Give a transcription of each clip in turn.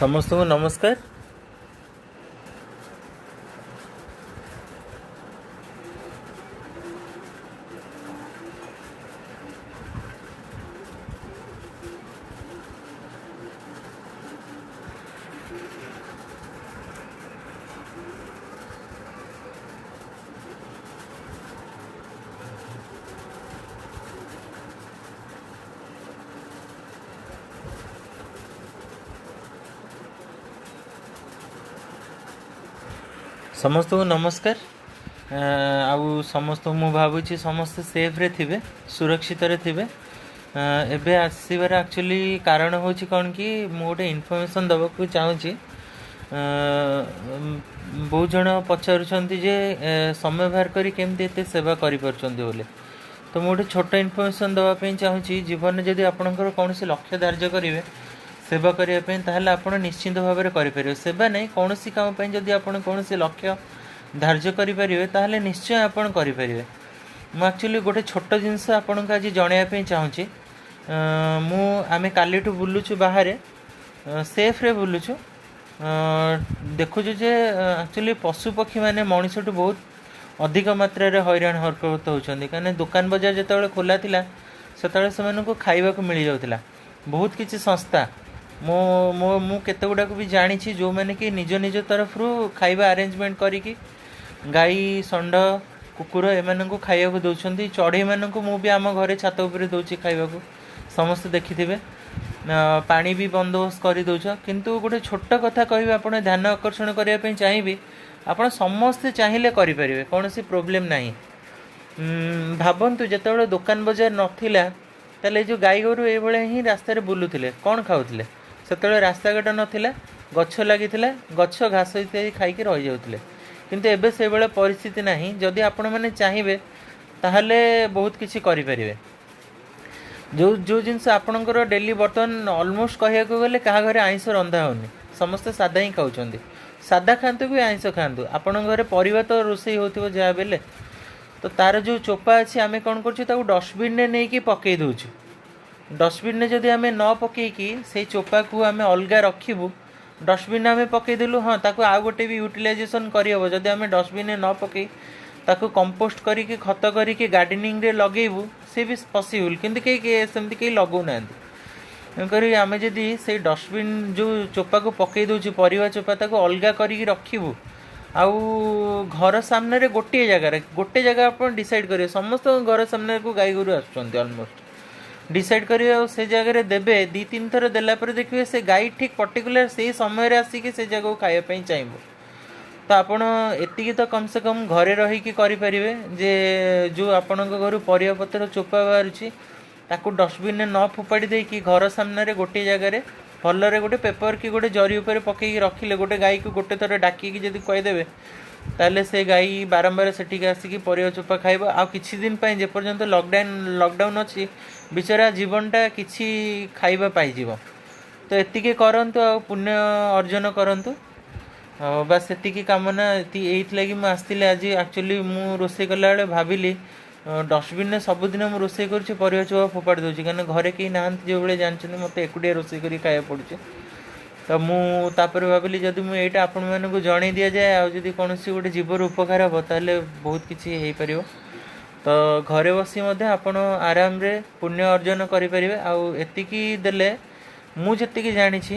ସମସ୍ତଙ୍କୁ ନମସ୍କାର। ସମସ୍ତଙ୍କୁ ନମସ୍କାର। ଆଉ ସମସ୍ତଙ୍କୁ ମୁଁ ଭାବୁଛି ସମସ୍ତେ ସେଫ୍ରେ ଥିବେ, ସୁରକ୍ଷିତରେ ଥିବେ। ଏବେ ଆସିବାର ଆକ୍ଚୁଆଲି କାରଣ ହେଉଛି କ'ଣ କି ମୁଁ ଗୋଟେ ଇନଫର୍ମେସନ୍ ଦେବାକୁ ଚାହୁଁଛି। ବହୁତ ଜଣ ପଚାରୁଛନ୍ତି ଯେ ସମୟ ବାହାର କରି କେମିତି ଏତେ ସେବା କରିପାରୁଛନ୍ତି ବୋଲି। ତ ମୁଁ ଗୋଟେ ଛୋଟ ଇନଫର୍ମେସନ୍ ଦେବା ପାଇଁ ଚାହୁଁଛି। ଜୀବନରେ ଯଦି ଆପଣଙ୍କର କୌଣସି ଲକ୍ଷ୍ୟ ଧାର୍ଯ୍ୟ କରିବେ ସେବା କରିବା ପାଇଁ, ତାହେଲେ ଆପଣ ନିଶ୍ଚିନ୍ତ ଭାବରେ କରିପାରିବେ। ସେବା ନାହିଁ, କୌଣସି କାମ ପାଇଁ ଯଦି ଆପଣ କୌଣସି ଲକ୍ଷ୍ୟ ଧାର୍ଯ୍ୟ କରିପାରିବେ ତାହେଲେ ନିଶ୍ଚୟ ଆପଣ କରିପାରିବେ। ମୁଁ ଆକ୍ଚୁଆଲି ଗୋଟେ ଛୋଟ ଜିନିଷ ଆପଣଙ୍କୁ ଆଜି ଜଣାଇବା ପାଇଁ ଚାହୁଁଛି। ଆମେ କାଲିଠୁ ବୁଲୁଛୁ ବାହାରେ, ସେଫ୍ରେ ବୁଲୁଛୁ, ଦେଖୁଛୁ ଯେ ଆକ୍ଚୁଆଲି ପଶୁପକ୍ଷୀମାନେ ମଣିଷଠୁ ବହୁତ ଅଧିକ ମାତ୍ରାରେ ହଇରାଣ ହରକତ ହେଉଛନ୍ତି। କାହିଁକିନା ଦୋକାନ ବଜାର ଯେତେବେଳେ ଖୋଲା ଥିଲା ସେତେବେଳେ ସେମାନଙ୍କୁ ଖାଇବାକୁ ମିଳିଯାଉଥିଲା। ବହୁତ କିଛି ସଂସ୍ଥା ମୁଁ କେତେ ଗୁଡ଼ାକୁ ବି ଜାଣିଛି ଯେଉଁମାନେ କି ନିଜ ନିଜ ତରଫରୁ ଖାଇବା ଆରେଞ୍ଜମେଣ୍ଟ କରିକି ଗାଈ, ଷଣ୍ଢ, କୁକୁର ଏମାନଙ୍କୁ ଖାଇବାକୁ ଦେଉଛନ୍ତି। ଚଢ଼େଇମାନଙ୍କୁ ମୁଁ ବି ଆମ ଘରେ ଛାତ ଉପରେ ଦେଉଛି ଖାଇବାକୁ, ସମସ୍ତେ ଦେଖିଥିବେ। ପାଣି ବି ବନ୍ଦୋବସ୍ତ କରିଦେଉଛ। କିନ୍ତୁ ଗୋଟେ ଛୋଟ କଥା କହିବି, ଆପଣ ଧ୍ୟାନ ଆକର୍ଷଣ କରିବା ପାଇଁ ଚାହିଁବି, ଆପଣ ସମସ୍ତେ ଚାହିଁଲେ କରିପାରିବେ, କୌଣସି ପ୍ରୋବ୍ଲେମ୍ ନାହିଁ। ଭାବନ୍ତୁ ଯେତେବେଳେ ଦୋକାନ ବଜାର ନଥିଲା ତାହେଲେ ଏ ଯେଉଁ ଗାଈ ଗୋରୁ ଏଇଭଳିଆ ହିଁ ରାସ୍ତାରେ ବୁଲୁଥିଲେ, କ'ଣ ଖାଉଥିଲେ? ସେତେବେଳେ ରାସ୍ତାଘାଟ ନଥିଲା, ଗଛ ଲାଗିଥିଲା, ଗଛ ଘାସ ଇତ୍ୟାଦି ଖାଇକି ରହିଯାଉଥିଲେ। କିନ୍ତୁ ଏବେ ସେଇଭଳିଆ ପରିସ୍ଥିତି ନାହିଁ। ଯଦି ଆପଣମାନେ ଚାହିଁବେ ତାହେଲେ ବହୁତ କିଛି କରିପାରିବେ। ଯେଉଁ ଯେଉଁ ଜିନିଷ ଆପଣଙ୍କର ଡେଲି ବର୍ତ୍ତମାନ ଅଲମୋଷ୍ଟ କହିବାକୁ ଗଲେ କାହା ଘରେ ଆଇଁଷ ରନ୍ଧା ହେଉନି, ସମସ୍ତେ ସାଧା ହିଁ ଖାଉଛନ୍ତି। ସାଧା ଖାଆନ୍ତୁ କି ଆଇଁଷ ଖାଆନ୍ତୁ, ଆପଣଙ୍କ ଘରେ ପରିବା ତ ରୋଷେଇ ହେଉଥିବ ଯାହା ବେଲେ। ତ ତାର ଯେଉଁ ଚୋପା ଅଛି ଆମେ କ'ଣ କରୁଛୁ, ତାକୁ ଡଷ୍ଟବିନ୍ରେ ନେଇକି ପକାଇ ଦେଉଛୁ। ଡଷ୍ଟବିନ୍ରେ ଯଦି ଆମେ ନ ପକାଇକି ସେଇ ଚୋପାକୁ ଆମେ ଅଲଗା ରଖିବୁ, ଡଷ୍ଟବିନ୍ରେ ଆମେ ପକାଇଦେଲୁ, ହଁ ତାକୁ ଆଉ ଗୋଟେ ବି ୟୁଟିଲାଇଜେସନ୍ କରିହେବ। ଯଦି ଆମେ ଡଷ୍ଟବିନ୍ରେ ନ ପକାଇ ତାକୁ କମ୍ପୋଷ୍ଟ କରିକି ଖତ କରିକି ଗାର୍ଡ଼େନିଂରେ ଲଗେଇବୁ, ସେ ବି ପସିବୁଲ୍। କିନ୍ତୁ କେହି ସେମିତି କେହି ଲଗାଉନାହାନ୍ତି। ତେଣୁକରି ଆମେ ଯଦି ସେଇ ଡଷ୍ଟବିନ୍ ଯେଉଁ ଚୋପାକୁ ପକାଇ ଦେଉଛୁ, ପରିବା ଚୋପା, ତାକୁ ଅଲଗା କରିକି ରଖିବୁ। ଆଉ ଘର ସାମ୍ନାରେ ଗୋଟିଏ ଜାଗାରେ, ଗୋଟେ ଜାଗା ଆପଣ ଡିସାଇଡ଼୍ କରିବେ, ସମସ୍ତଙ୍କ ଘର ସାମ୍ନାକୁ ଗାଈ ଗୋରୁ ଆସୁଛନ୍ତି ଅଲମୋଷ୍ଟ, ଡିସାଇଡ଼୍ କରିବେ ଆଉ ସେ ଜାଗାରେ ଦେବେ। 2-3 ଥର ଦେଲା ପରେ ଦେଖିବେ ସେ ଗାଈ ଠିକ୍ ପର୍ଟିକୁଲାର ସେଇ ସମୟରେ ଆସିକି ସେ ଜାଗାକୁ ଖାଇବା ପାଇଁ ଚାହିଁବ। ତ ଆପଣ ଏତିକି ତ କମ୍ ସେ କମ୍ ଘରେ ରହିକି କରିପାରିବେ ଯେ ଯେଉଁ ଆପଣଙ୍କ ଘରୁ ପରିବାପତ୍ର ଚୋପା ବାହାରୁଛି ତାକୁ ଡଷ୍ଟବିନ୍ରେ ନ ଫୋପାଡ଼ି ଦେଇକି ଘର ସାମ୍ନାରେ ଗୋଟିଏ ଜାଗାରେ ଭଲରେ ଗୋଟେ ପେପର୍ କି ଗୋଟେ ଜରି ଉପରେ ପକାଇକି ରଖିଲେ, ଗୋଟେ ଗାଈକୁ ଗୋଟେ ଥର ଡାକିକି ଯଦି କହିଦେବେ ତାହେଲେ ସେ ଗାଈ ବାରମ୍ବାର ସେଠିକି ଆସିକି ପରିବା ଚୋପା ଖାଇବ। ଆଉ କିଛି ଦିନ ପାଇଁ ଯେପର୍ଯ୍ୟନ୍ତ ଲକଡାଉନ୍ ଅଛି, ବିଚରା ଜୀବନଟା କିଛି ଖାଇବା ପାଇଯିବ। ତ ଏତିକି କରନ୍ତୁ ଆଉ ପୁଣ୍ୟ ଅର୍ଜନ କରନ୍ତୁ, ଆଉ ବାସ୍ ସେତିକି କାମନା। ଏଇଥିଲାଗି ମୁଁ ଆସିଥିଲି ଆଜି। ଆକ୍ଚୁଆଲି ମୁଁ ରୋଷେଇ କଲାବେଳେ ଭାବିଲି ଡଷ୍ଟବିନ୍ରେ ସବୁଦିନ ମୁଁ ରୋଷେଇ କରୁଛି, ପରିବା ଚୋପା ଫୋପାଡ଼ି ଦେଉଛି, କାହିଁକିନା ଘରେ କେହି ନାହାନ୍ତି, ଯେଉଁଭଳିଆ ଜାଣିଛନ୍ତି ମୋତେ ଏକୁଟିଆ ରୋଷେଇ କରି ଖାଇବାକୁ ପଡ଼ୁଛି। ତ ମୁଁ ତାପରେ ଭାବିଲି ଯଦି ମୁଁ ଏଇଟା ଆପଣମାନଙ୍କୁ ଜଣେଇ ଦିଆଯାଏ ଆଉ ଯଦି କୌଣସି ଗୋଟେ ଜୀବର ଉପକାର ହେବ ତାହେଲେ ବହୁତ କିଛି ହେଇପାରିବ। ତ ଘରେ ବସି ମଧ୍ୟ ଆପଣ ଆରାମରେ ପୁଣ୍ୟ ଅର୍ଜନ କରିପାରିବେ। ଆଉ ଏତିକି ଦେଲେ ମୁଁ ଯେତିକି ଜାଣିଛି,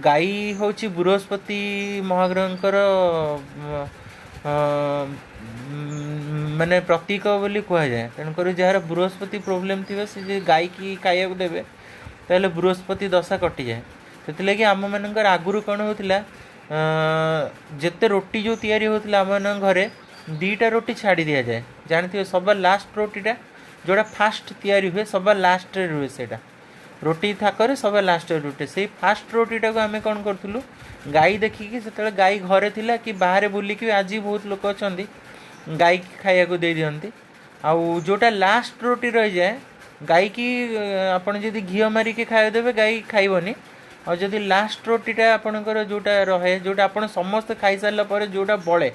ଗାଈ ହେଉଛି ବୃହସ୍ପତି ମହାଗ୍ରହଙ୍କର ମାନେ ପ୍ରତୀକ ବୋଲି କୁହାଯାଏ। ତେଣୁକରି ଯାହାର ବୃହସ୍ପତି ପ୍ରୋବ୍ଲେମ୍ ଥିବ ସେ ଯଦି ଗାଈକି ଖାଇବାକୁ ଦେବେ ତାହେଲେ ବୃହସ୍ପତି ଦଶା କଟିଯାଏ। ସେଥିଲାଗି ଆମମାନଙ୍କର ଆଗରୁ କ'ଣ ହେଉଥିଲା, ଯେତେ ରୋଟି ଯେଉଁ ତିଆରି ହେଉଥିଲା ଆମମାନଙ୍କ ଘରେ, 2ଟା ରୋଟି ଛାଡ଼ି ଦିଆଯାଏ। ଜାଣିଥିବେ ସବା ଲାଷ୍ଟ ରୋଟିଟା ଯେଉଁଟା ଫାଷ୍ଟ ତିଆରି ହୁଏ ସବା ଲାଷ୍ଟରେ ରୁହେ, ସେଇଟା ରୋଟି ଥାକରେ ସବା ଲାଷ୍ଟରେ ରୁଟି। ସେଇ ଫାଷ୍ଟ ରୋଟିଟାକୁ ଆମେ କ'ଣ କରୁଥିଲୁ, ଗାଈ ଦେଖିକି, ସେତେବେଳେ ଗାଈ ଘରେ ଥିଲା କି ବାହାରେ ବୁଲିକି, ଆଜି ବହୁତ ଲୋକ ଅଛନ୍ତି ଗାଈକି ଖାଇବାକୁ ଦେଇଦିଅନ୍ତି। ଆଉ ଯେଉଁଟା ଲାଷ୍ଟ ରୋଟି ରହିଯାଏ ଗାଈକି ଆପଣ ଯଦି ଘିଅ ମାରିକି ଖାଇବାକୁ ଦେବେ ଗାଈ ଖାଇବନି। ଆଉ ଯଦି ଲାଷ୍ଟ ରୋଟିଟା ଆପଣଙ୍କର ଯେଉଁଟା ରହେ, ଯେଉଁଟା ଆପଣ ସମସ୍ତେ ଖାଇସାରିଲା ପରେ ଯେଉଁଟା ବଳେ,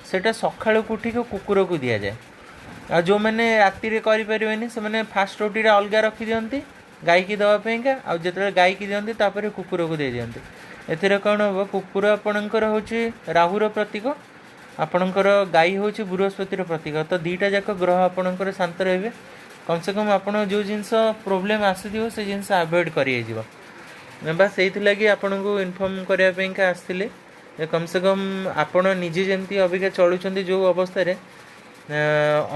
ସେଇଟା ସକାଳୁକୁ ଉଠିକି କୁକୁରକୁ ଦିଆଯାଏ। ଆଉ ଯେଉଁମାନେ ରାତିରେ କରିପାରିବେନି ସେମାନେ ଫାଷ୍ଟ ରୁଟିଟା ଅଲଗା ରଖିଦିଅନ୍ତି, ଗାଈକି ଦେବା ପାଇଁକା। ଆଉ ଯେତେବେଳେ ଗାଈକି ଦିଅନ୍ତି, ତାପରେ କୁକୁରକୁ ଦେଇ ଦିଅନ୍ତି। ଏଥିରେ କ'ଣ ହେବ? କୁକୁର ଆପଣଙ୍କର ହେଉଛି ରାହୁର ପ୍ରତୀକ, ଆପଣଙ୍କର ଗାଈ ହେଉଛି ବୃହସ୍ପତିର ପ୍ରତୀକ। ତ ଦୁଇଟା ଯାକ ଗ୍ରହ ଆପଣଙ୍କର ଶାନ୍ତ ରହିବେ। କମ୍ ସେ କମ୍ ଆପଣ ଯେଉଁ ଜିନିଷ ପ୍ରୋବ୍ଲେମ୍ ଆସୁଥିବ, ସେ ଜିନିଷ ଆଭଏଡ଼ କରି ହେଇଯିବ। ବାସ୍, ସେଇଥିଲାଗି ଆପଣଙ୍କୁ ଇନଫର୍ମ କରିବା ପାଇଁକା ଆସିଥିଲି ଯେ କମ୍ ସେ କମ୍ ଆପଣ ନିଜେ ଯେମିତି ଅବିକା ଚଳୁଛନ୍ତି ଯେଉଁ ଅବସ୍ଥାରେ,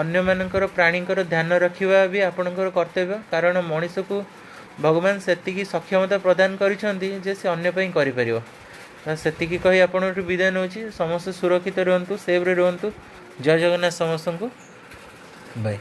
ଅନ୍ୟମାନଙ୍କର ପ୍ରାଣୀଙ୍କର ଧ୍ୟାନ ରଖିବା ବି ଆପଣଙ୍କର କର୍ତ୍ତବ୍ୟ। କାରଣ ମଣିଷକୁ ଭଗବାନ ସେତିକି ସକ୍ଷମତା ପ୍ରଦାନ କରିଛନ୍ତି ଯେ ସେ ଅନ୍ୟ ପାଇଁ କରିପାରିବ। ସେତିକି କହି ଆପଣଙ୍କଠୁ ବିଦାୟ ନେଉଛି। ସମସ୍ତେ ସୁରକ୍ଷିତ ରୁହନ୍ତୁ, ସେଫ୍ରେ ରୁହନ୍ତୁ। ଜୟ ଜଗନ୍ନାଥ ସମସ୍ତଙ୍କୁ। ବାଏ।